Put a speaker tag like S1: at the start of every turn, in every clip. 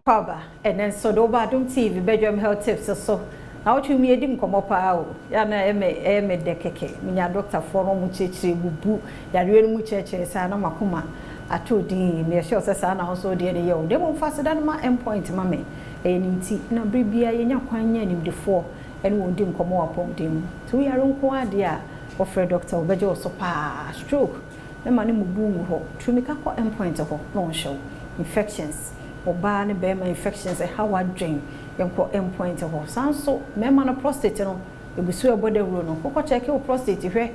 S1: Akwaaba, ɛnnɛ nso de wo ba Adom TV Badwam Health Tips so. Na wotwe mu yɛdi nkɔmmɔ paa o. Yɛ a na ɛyɛ me ɛyɛ me dɛ kɛkɛ. Menya adɔktafoɔ na wɔn kyerɛkyerɛ bubu yareɛ no mu kyerɛkyerɛ saa na m'akoma atɔ din. Meyɛ sure sɛ saa na wo nso wodeɛ no yɛ o. Na mmom fa aseda no ma Endpoint ma me. Ɛyɛ ne nti na bere biara yɛnya kwan nya animdefoɔ ne wɔn di nkɔmmɔ wɔ apɔmuden mu. Nti woyare nko ara deɛ a, wofrɛ dɔkta ɔbɛgye wo so paa. Stroke, mɛma no mmubu ngu hɔ. Tu mmirika kɔ Endpoint hɔ na wɔnhwɛ wo. Infections, ɔbaa ne barima infections ɛhaw adwen, yɛnkɔ Endpoint hɔ. Saa nso mmarima no prostate no, ɛgu so ɛbɔ dawuro no, wokɔ kyɛke wo prostate hwɛ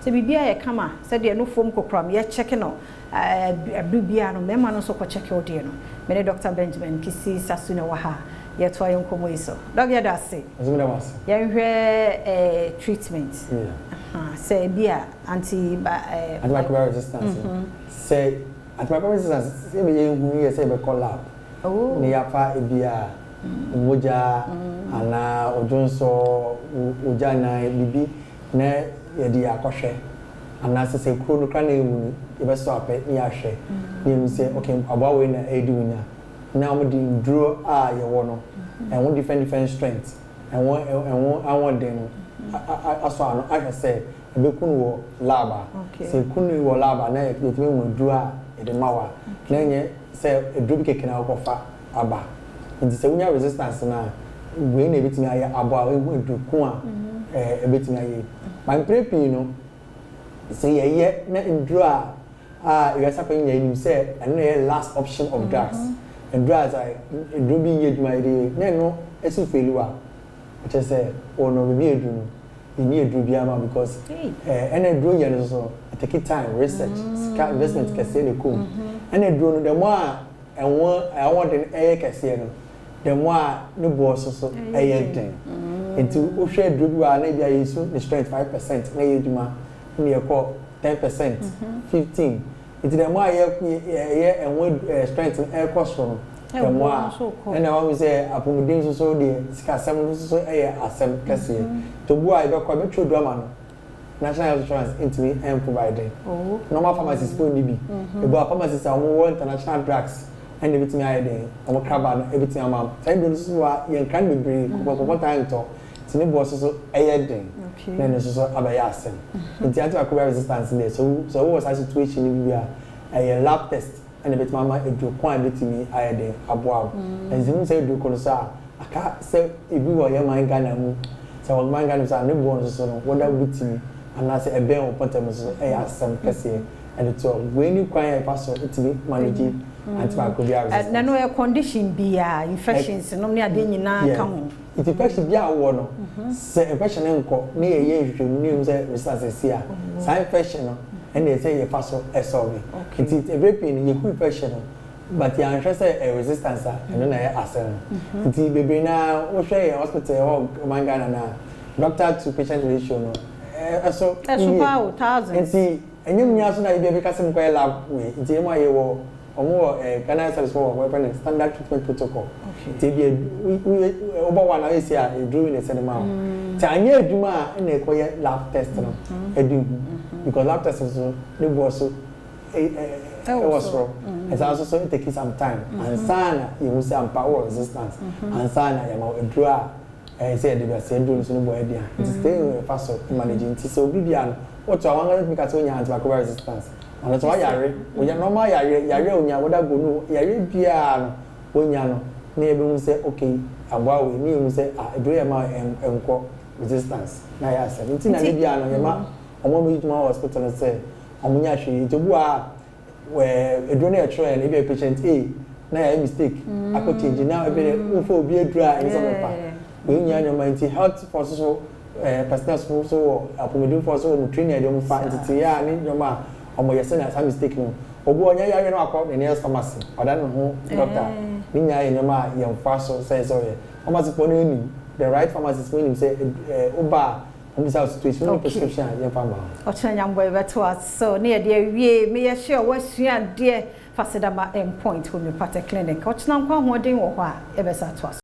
S1: sɛ biribiara yɛ kama, sɛdeɛ nufoɔ mu kokoram yɛkyɛke no bere biara no, mmarima no nso kɔ kyɛke wo deɛ no. Me ne Dɔkta Benjamin Kissi Sasu na ɛwɔ ha a yɛretoa yɛn nkɔmmɔ yi so. Dɔk yɛda ase.
S2: Nso meda wo ase.
S1: Yɛnhwɛ treatment. Sɛ ebi a anti ba.
S2: Antimicrobial resistance no. Sɛ antimicrobial resistance sɛ yɛbɛyɛ ehu no yɛ sɛ yɛbɛkɔ lab na yɛafa ebi a mogya anaa odwonsɔ, ogyanan, biribi na yɛde akɔhwɛ anaasɛ sɛ kuro no koraa na ewu no yɛbɛsɔ apɛ na yɛahwɛ na yɛahu sɛ okay aboa wei na ɛredi wo nya na wɔde nnuro a yɛwɔ no ɛho different different strength ɛho ɛho ahoɔden no asɔ ano ahwɛ sɛ ɛbɛku no wɔ lab a. Sɛ ɛku no wɔ lab a na yɛtumi ahu aduro a yɛde ma wo a na ɛnyɛ sɛ aduro bi kɛkɛ na wokɔfa aba. Nti sɛ wonya resistance no a wei na ɛbɛtumi ayɛ aboa wo ahu aduro ko a ɛbɛtumi ayɛ. But mprɛ pii no sɛ yɛyɛ na nnuro a a wiase afa nyinaa nim sɛ ɛno na ɛyɛ last option of drugs, nnuro a sɛ aduro bi nyɛ adwuma a yɛde yɛ na ɛno nso faili a kyerɛ sɛ wɔ no baabi a aduru no yɛnni aduro biara ma because ɛna aduro yɛ no nso so it take time, research, sika investment kɛseɛ na ɛkɔ mu. Ɛna aduro no the more a ɛho ahoɔden ɛyɛ kɛseɛ no the more a ne boɔ nso so ɛyɛ den. Nti wohwɛ aduro bi wɔ ha na ebi a yɛsu ne strength 5% na ɛyɛ adwuma na yɛkɔ 10%, 15. Nti the more a yɛ ɛho strength no ɛrekɔ soro no, the more a ɛna wahu sɛ apɔmuden nso so deɛ sikasɛm no nso so yɛ asɛm kɛseɛ. Nti obi wɔ hɔ a yɛbɛkɔ yɛbɛtwerɛ aduro ama no, National Health Insurance ntumi mprovide. Normal pharmacies mpo nni bi. Ebi wɔ hɔ a pharmacies a wɔwɔ international drugs ɛna ebetumi ayɛ den, wɔn kraba no ebetumi ama. Saa nnuro no nso so wɔ hɔ a yɛnkra no bebree, nkurɔfoɔ taa ntɔ. Nti ne boɔ nso so yɛ den na ɛno nso so abɛyɛ asɛm. Nti antimicrobial resistance deɛ sɛ wo sɛ wowɔ saa situation no bi a, ɛyɛ lab test na ɛbɛtumi ama aduro ko a ɛbɛtumi ayɛ den aboa wo. Na sɛ wohu sɛ aduro ko no so a, aka sɛ ebi wɔ yɛn man Ghana mu, sɛ wɔ man Ghana mu so a ne boɔ nso so no whether wobɛtumi anaasɛ ɛbɛn wo mpɔtam nso so ɛyɛ asɛm kɛseɛ ɛde to hɔ. Wei ne kwan a yɛfa so tumi manage antimicrobial resistance.
S1: Na ɛno ɛyɛ condition biara, infections nom ne adeɛ nyinaa ka ho?
S2: Nti infection biara a wowɔ no, sɛ infection no nkɔ na yɛyɛ nhwehwɛmu na yɛhu sɛ resistance asi a, saa infection no ɛna ɛsɛ yɛfa so solve. Nti mprɛ pii no yɛhu infection no but yɛanhwɛ sɛ ɛyɛ resistance a, ɛno na ɛyɛ asɛm no. Nti bebree no ara wohwɛ yɛn hospital ɛwɔ ɔman Ghana no a, doctor to patient ratio no ɛso
S1: Ɛso paa o, thousands.
S2: Nti ɛnyɛ mu nyinaa nso na ebi a bɛka sɛ monkɔyɛ lab wei. Nti yɛn mu a yɛwɔ Wɔn wɔ eh, Ghana Health Service wɔ wɔfrɛ no standard treatment protocol. Nti ebi woyɛ wobɔ wa na woyɛ sei a eduro yi na ɛsɛ de ma wo. Nti anyɛ adwuma a ɛna ɛkɔyɛ lab test no ɛde hu because lab test nso ne boɔ so ɛwɔ soro. Ɛsan nso so it take some time ansa na yɛhu sɛ ampa wowɔ resistance ansa na yɛama wo aduro a Ɛyɛ sɛ yɛde wiase aduru no so no bɔ yɛn den a, nti stay no yɛfa so manage. Nti sɛ obi bi a no, woto a wankasa tumi ka sɛ wonya antimicrobial resistance. Ɔno sɛ wayare, wonya normal yareɛ, yareɛ a onya whether gono, yareɛ biara no wonya no, na yɛbɛhu sɛ okay, aboa wei, na yɛhu sɛ ah aduro yɛ ma ɛnkɔ resistance, na ayɛ asɛm. Nti na da biara no yɛma wɔn a wɔyɛ adwuma wɔ hospital no sɛ wɔnyɛ ahwɛyie. Nti obi wɔ ha a, Aduro no yɛtwerɛɛ no ebi yɛ patient A na yɛayɛ mistake akɔ change na ebi de wofa obi aduro a ɛnsɛ sɛ ɔfa wei nyinaa nneɛma nti health foɔ nso so personnel so so wɔ apɔmuden foɔ so wɔ mu training a yɛde wɔn fa nteteeɛ a ne nneɛma a wɔyɛ sɛnea saa mistake no obi ɔnyɛ yareɛ no akɔ ne nearest pharmacy ɔda ne ho doctor ne nyinaa yɛ nneɛma a yɛmfa so sɛ sɛ ɔyɛ pharmacy foɔ no anim the right pharmacist foɔ nim sɛ woba a Wɔbisa wo situation, wonni prescription a, yɛmfa mma wo.
S1: Ɔkyena Nyambɔ yɛbɛtoa so ne yɛde awie. Meyɛ sure woasua adeɛ. Fa seda ma Endpoint Homeopathic Clinic. Ɔkyena nkwa ahoɔden wɔ hɔ a, yɛbɛsa atoa so.